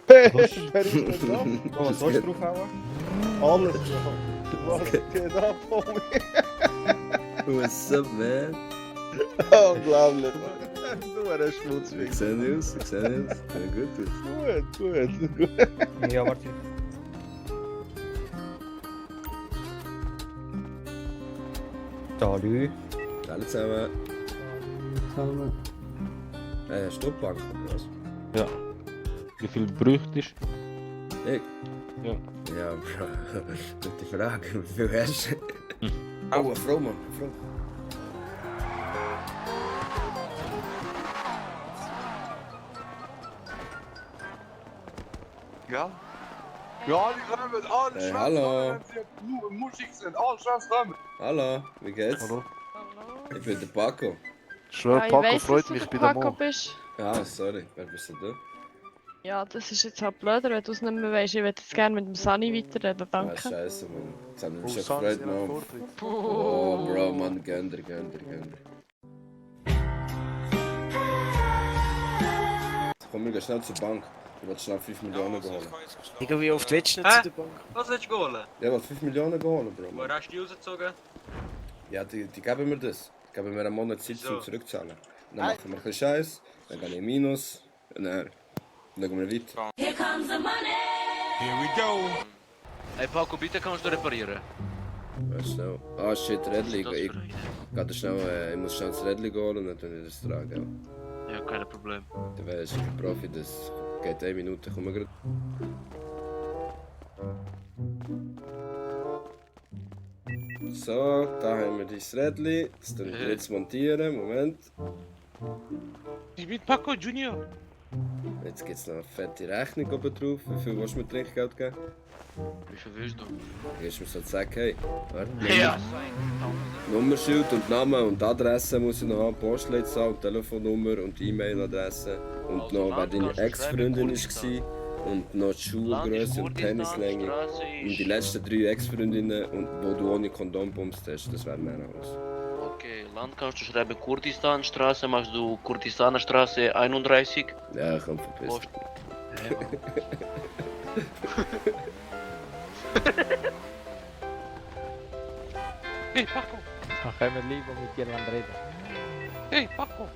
Wer ist denn da? Oh, was sollst du draufhauen? Alles drauf. Was geht ab, Homie? What's up, man? Unglaublich, Mann. Du ein Schmutzfick. Ich sehe aus, ich sehe aus. Sieht gut aus. Gut. Ja, warte. Salut. Alle zusammen. Hast du die Bank oder was? Ja. Wie viel bräuchtest Ich? Ja. Ja, Bro. Gute Frage. Wie viel hast du? Oh, eine Frau, Mann. Eine Frau. Ja? Ja, die kommen alle Hey, hallo. wenn sie nur Musik sind, alle kommen. Hallo, wie geht's? Hallo. Ich bin der Paco. Schwör, Ja, ich Paco weiss, freut dass du mich der bei der Paco Mo. bist. Ah, sorry. Wer bist du? Ja, das ist jetzt halt blöder, wenn du es nicht mehr weißt. Ich würde jetzt gerne mit dem Sunny weiterreden, Ah, danke. scheiße, Mann. Jetzt haben wir mich Oh, schon gefreut, Mann. Oh, Bro, Mann, gönn dir. Komm, wir gehen schnell zur Bank. Ich will schnell 5 Millionen holen. Digga, wie oft willst du nicht zu der Bank? Was willst du holen? Ja, ich will 5 Millionen holen, Bro. Wo hast du die rausgezogen? Ja, die geben mir das. Die geben mir einen Monat Zeit zum Wieso? Zurückzahlen. Dann machen wir ein bisschen Scheiß, dann gehe ich in Minus und dann schauen wir weiter. Hey Paco, bitte kannst du reparieren? Warte schnell. Ah shit, Rädli. Was ist das für eine? Ich muss schnell das Rädli holen und dann tue ich das tragen. Ja, kein Problem. Du weißt, ich bin Profi, das geht 1 Minute. Komm mal gerade. So, da haben wir das Rädli. Das tue ich jetzt montieren. Moment. Ich bin Paco Junior. Jetzt gibt es noch eine fette Rechnung oben drauf. Wie viel willst du mir Trinkgeld geben? Wie viel willst du? Dann gibst du mir so zack, hey. Warte. Ja! Nummerschild und Name und Adresse muss ich noch haben, Postleitzahl, Telefonnummer und E-Mail-Adresse. Und Also noch, wer Land deine kannst du Ex-Freundin schreiben, war. Und noch die Schuhgröße und Tennislänge. Und die letzten 3 Ex-Freundinnen, und wo du ohne Kondom bummst hast, das wäre mehr alles. Okay, Land kannst du schreiben Kurdistanstraße, machst du Kurdistanerstraße 31. Ja, komm, verpiss Post. dich. Hey, Mann. Hey Paco. Dann können wir lieber mit dir reden. Hey Paco.